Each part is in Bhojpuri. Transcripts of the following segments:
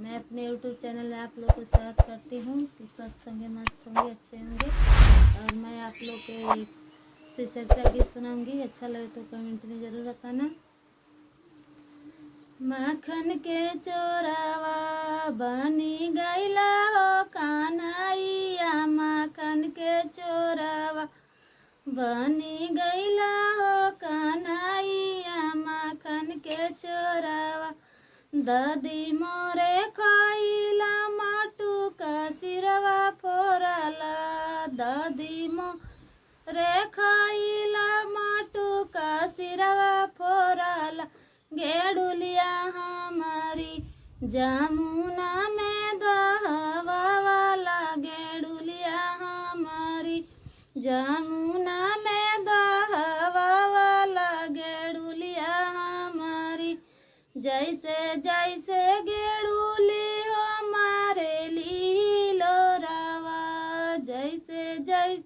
मैं अपने यूट्यूब चैनल में आप लोग को स्वागत करती हूँ कि स्वस्थ होंगे, मस्त होंगे, अच्छे होंगे। और मैं आप लोग के से चर्चा गीत सुनाऊंगी। अच्छा लगे तो कमेंट में ज़रूर बताना। माखन के चोरावा बनी गैला हो कान्हैया, माखन के चोरावा बनी गैला हो कान्हैया, माखन के चोरावा। दादी मोरे खइला माटू का सिरवा फोरला, दादी मोरे खइला माटू का सिरवा फोरला। गेडुलिया हमारी जामुना में दहवा वाला, गेडुलिया हमारी जामुना में दहवा वाला, गेडुलिया हमारी। जैसे जैसे गेड़ुली हो मारे लीलो रावा, जैसे जैसे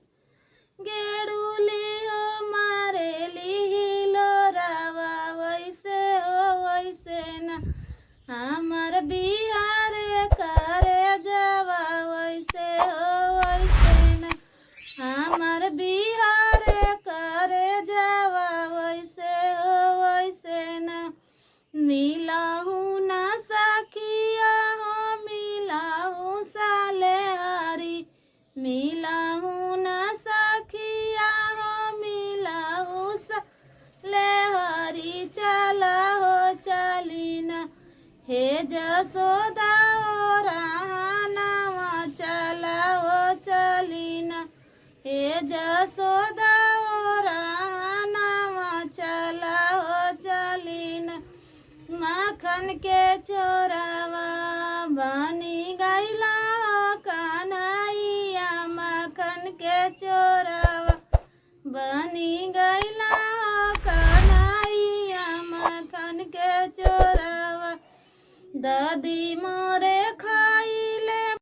गेड़ुली हो मारे लीलो रावा, वैसे हो वैसे ना हमार बिहार करे जावा, वैसे हो वैसे ना हमार बिहार करे जावा, वैसे हो वैसे ना। मिलाहू ना सखिया हो मिलाहू साले हरी, मिलाहू ना सखिया हो मिलाहू साले हरी। चला हो चलीना हे जसोदा ओ रानावा, चला हो चलीना हे जसोदा ओ रानावा, चला हो चलीना। माखन के चोरावा बनी गैला हो कान्हैया, माखन के चोरावा बनी गैला हो कान्हैया, माखन के चोरावा। दादी मोरे खाइला